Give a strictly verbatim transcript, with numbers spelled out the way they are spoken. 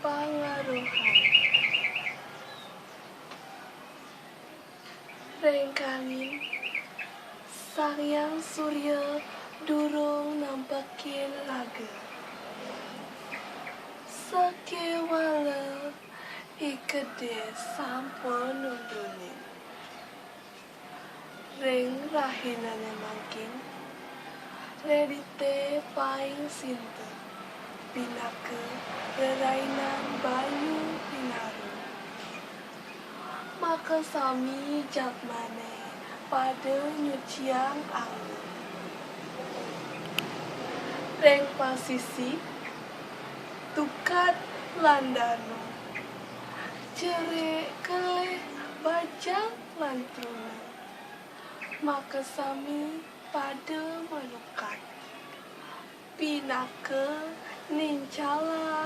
pangaruhan. Rengkangin, Sang Hyang Surya durung nampekin raga. Sakéwala I Gedé sampun nuntunin. Ring rahinané mangkin, Redité paing sinta, pinaka rerainan banyu pinaru. Makasami jatmané pada nyuciang angga. Ring pasisi, tukad lan danu, jerik kelih bajang lan truna. Makasami pada manukad. Pinaka nincalang